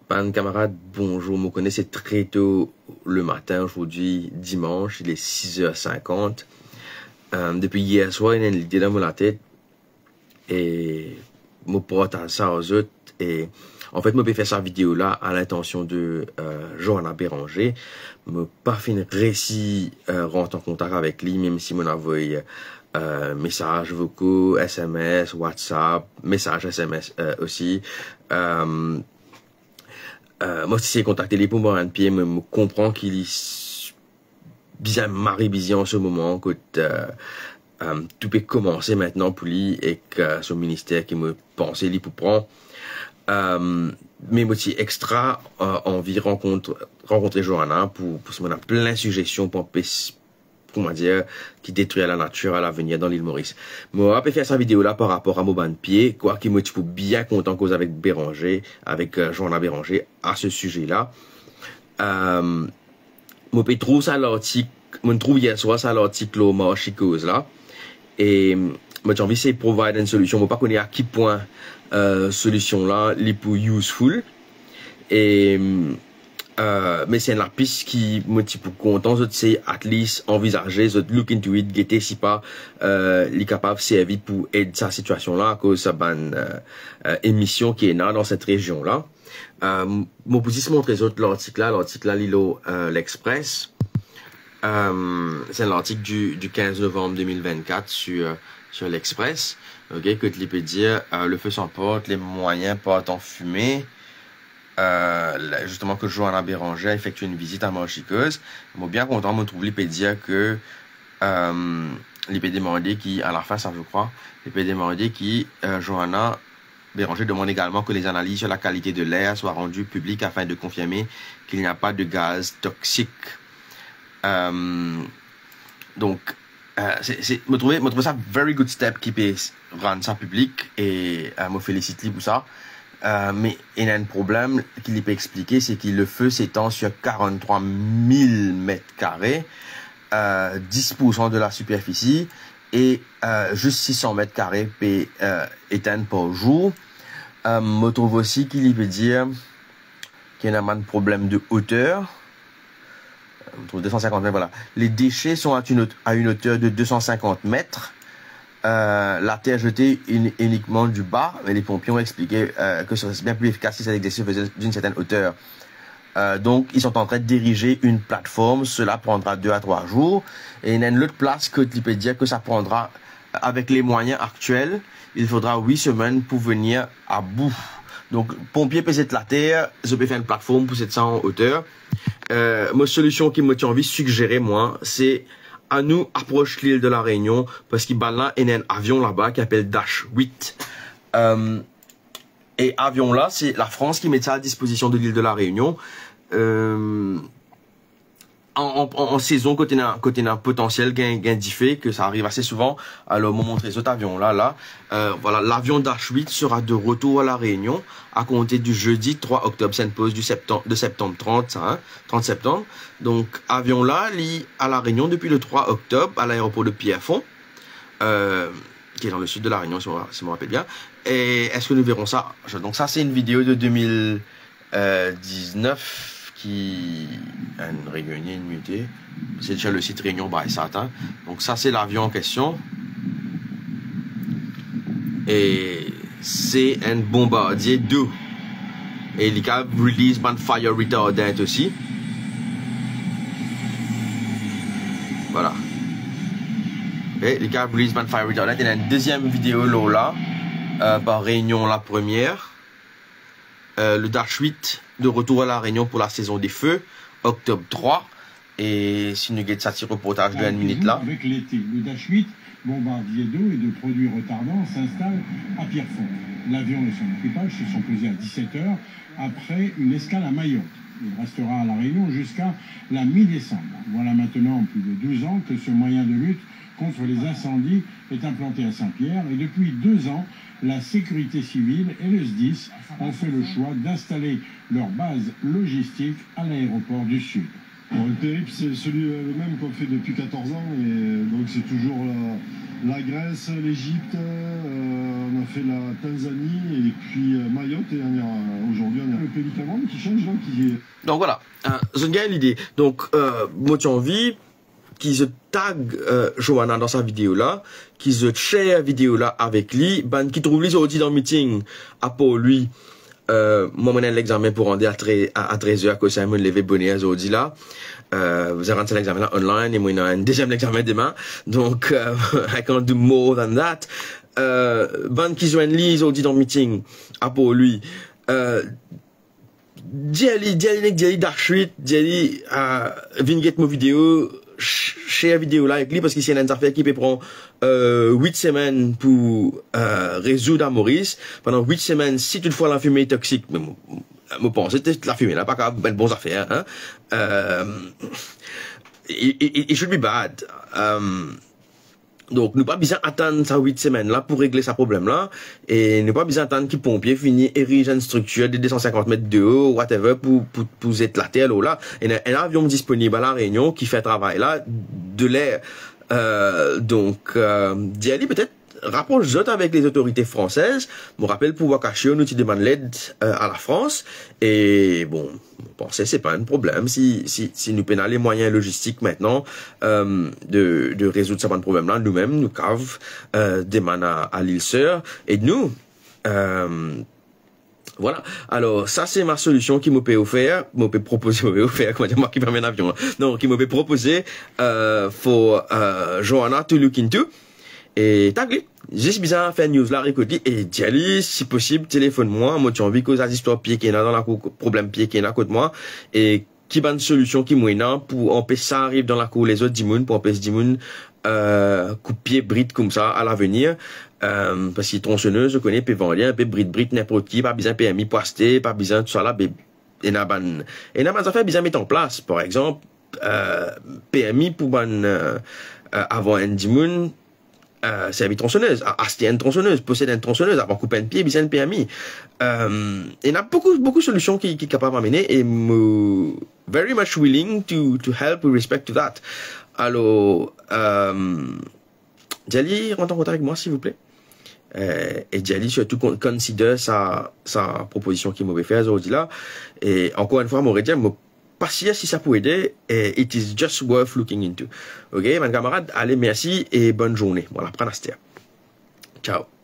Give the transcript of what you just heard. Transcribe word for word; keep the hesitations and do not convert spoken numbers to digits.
Bann kamarad, bonzour. Mo kone se tre to lematin azordi, dimanz, il est six heures cinquante. Euh, depi yer swar, ena enn lide dan mo latet e mo partaz sa ar zot. E anfet, mo pe fer sa video la a lintansion de, euh, Johanna Béranger. Mo pa finn resi, euh, rant an kontak avek li, mem si mo'nn avoy, euh, mesaz vokal, S M S, WhatsApp, mesaz S M S, euh, osi. Euh, euh, mo ti sey kontakte li pou mo rann pie, me mo konpran ki li s-, bizin mari bizi an se moman, kot, euh, euh, tou pe komanse aster pou li ek, euh, so minister ki mo panse li pou pran. Euh, me mo ti extra, euh, anvi rankont-, rankontre Johanna pou, pou si mo'nn ena plin sigestion pou anpes, kouma dir, ki detrir lanatir a lavenir dan Lil Moris. Mo pe fer sa video la par rapor a mo bann pie, kwaki mo ti pou bien kontan koz avek Béranger, avek, euh, Johanna Béranger a se size la. Euh, mo pe trouv sa lartik, mo'nn trouv yer swar sa lartik lor Marchi Koz la. E mo ti anvi sey provide enn solision. Mo pa kone a ki pwin, euh, solision la, li pou useful. E, euh, me se enn lapis ki mo ti pou kontan zot sey at least anvizaze, zot look into it, gete si pa, euh, li kapav servi pou ed sa sitiasion la, akoz sa bann, euh, euh, emision ki ena dan set rezion la. Euh, mo pou zis montre zot lartik la. Lartik la, li lor, euh, L'Express. Euh, se enn lartik du, du quinze novembre deux mille vingt-quatre sur, sur L'Express, ok, kot li pe dir, euh, le feu s'emporte, les moyens partent en fumée. Euh, la, justement, que Johanna Béranger a effectué une visite à Marchi Koz. Mo bien kontan, mo trouv li pe dir ke, euh, li pe demande ki, à la fin, ça, je crois, li pe demande ki, euh, Johanna Béranger demande également que les analyses sur la qualité de l'air soient rendues publiques afin de confirmer qu'il n'y a pas de gaz toxique. Euh, donk, euh, se, se, mo trouve, mo trouve sa very good step ki pe rann sa piblik e, euh, mo felisit li pou sa. Euh, me ena enn problem ki li pe explike, se ki le feu s'étend sur quarante-trois mille mètres carrés, euh, dix pour cent de la superficie, e, euh, zis six cents mètres carrés pe, euh, etenn par zour. Euh, mo trouv osi ki li pe dir ki ena bann problem de oter. Euh, mo trouv deux cent cinquante mètres, voilà. Les déchets sont à une haute-, à une hauteur de deux cent cinquante mètres. Euh, la terre jetée uni-, uniquement du bas, mais les pompiers ont expliqué, euh, que ce serait bien plus efficace si cet exercice se faisait d'une certaine hauteur. Euh, donc, ils sont en train d'ériger une plateforme. Cela prendra deux à trois jours. E ena enn lot plas kot li pe dir ke sa prendra, avec les moyens actuels, il faudra huit semaines pour venir à bout. Donk, ponpie pe zet later, zot pe fer enn platform pou zet sa an oter. Euh, mo solision ki mo ti anvi sigjere, mwa, se anou apros Lil de la Reynion, parski bann la ena enn avion laba ki apel Dash huit. Euh, e avion la, se Lafrans ki met sa a dispozision de Lil de la Reynion. Euh, an, an, an, an sezon kot ena, kot ena potansiel gagn, gagn dife, ke sa ariv ase souvan. Alor, mo montre zot avion la, la. Euh, voilà, l'avion Dash huit sera de retour à La Réunion à compter du jeudi trois octobre. C'est une pause du septem-, de septembre trente, ça, hein, trente septembre. Donk, avion la, li a La Réunion depuis le trois octobre à l'aéroport de Pierrefonds, euh, qui est dans le sud de La Réunion, si on, si on me rappelle bien. Et est-ce que nous verrons ça ? Donk sa, se enn video de deux mille, euh, dix-neuf ki enn Reynionnien inn mete. Se sur le site Réunion by Sat, hein. Donk sa, se lavion an kestion. E se enn Bombardier deux. E li kapav release bann fire retardant osi. Voilà. E li kapav release bann fire retardant. Ena enn deziem video lor la, euh, par Réunion La Première. Euh, le Dash huit de retour à La Réunion pour la saison des feux, octobre trois. E si nou get sa ti reportaz de enn minit la. Avec l'été, le Dash huit, Bombardier deux et de produits retardants s'installe à Pierrefonds. L'avion et son équipage se sont posés à dix-sept heures après une escale à Mayotte. Il restera à La Réunion jusqu'à la mi-décembre. Voilà maintenant plus de douze ans que ce moyen de lutte contre les incendies est implanté à Saint-Pierre et depuis deux ans, la sécurité civile et le SDIS ont fait le choix d'installer leur base logistique à l'aéroport du Sud. Bon, le périple, c'est celui, euh, le même qu'on fait depuis quatorze ans, et donc c'est toujours la, la Grèce, l'Égypte, euh, on a fait la Tanzanie, et puis, euh, Mayotte, et on ira, aujourd'hui, on ira Pe literalman, me ki chanz la, ki... Donk, vwala, euh, zot gagn lide. Donk, euh, mo ti anvi ki zot tag, euh, Johanna dan sa video la, ki zot share video la avek li, bann ki trouv li zordi dan meeting, apar li, euh, mwa, mo ena enn lexamen pou rande a tre-, a, a trez er, akoz sa, mo leve boner zordi la. Euh, mo rann sa lexamen la online, e mo ena enn deziem lexamen demin. Donk, euh, I can't do more than that. Euh, bann ki zwenn li zordi dan meeting, apar li, euh, dir li, dir li, nek dir li dash it, dir li, euh, vinn get mo video, sh-, share video la avek li, parski si ena enn zafer ki pe pran, euh, wit semenn pou, euh, rezoud a Moris, pandan wit semenn, si toutfwa lafime toksik, me mo, mo panse lafime la pa kapav enn bon zafer, hein. Euh, it, it, it should be bad. Euh, Donk, nou pa bizin atann sa wit semenn la pou regle sa problem la, e nou pa bizin atann ki ponpie fini eriz enn striktir de de san sinkant met deo, whatever, pou, pou, pou zet later lor la. Ena, ena avion disponib a La Reunion ki fer travay la de ler. Euh, donk, euh, dir li petet rapros zot avek lezotorite fransez. Mo rapel pou Wakashio, nou ti demann led, euh, a Lafrans. E bon, mo panse se pa enn problem si, si, si nou pena lemwayin logistik aster, euh, de, de rezoud sa bann problem la, nou mem, nou kav, euh, demann a, a lil ser ed nou. Euh, vwala. Alor, sa se ma solision ki mo pe ofer, mo pe propoze, mo pe ofer, kouma dir, mwa ki pe amenn avion la. Non, ki mo pe propoze, euh, for, euh, Johanna to look into. E tag li, zis bizin fer news la, rekord li, e dir li, si posib, telefonn mwa, mo ti anvi koz a zistwar pie ki ena dan lakour, problem pie ki ena kot mwa, e ki bann solision ki mo ena pou anpes sa ariv dan lakour lezot dimoun, pou anpes dimoun, euh, koup pie brit koumsa a lavenir, euh, parski tronsonez, ou kone, pe vann li inpe brit brit, ninport ki, pa bizin permi pou aste, pa bizin tousala, be, ena bann, ena bann zafer bizin met an plas, par exanp, euh, permi pou bann, euh, euh, avan enn dimoun, euh, servi tronsonez, a-, aste enn tronsonez, posed enn tronsonez, avan koup enn pie, bizin enn permi. Euh, ena boukou, boukou solision ki, ki kapav amene, e mo very much willing to, to help with respect to that. Alor, euh, dir li rant an kontak avek mwa, silvouple. Euh, e dir li sirtou kon-, consider sa, sa propozision ki mo pe fer zordi la. E ankor enn fwa, mo redir, mo pa sir si sa pou ede, e it is just worth looking into. Ok, bann kamarad, ale, mersi e bonn zourne. Mo al aprann aster. Ciao.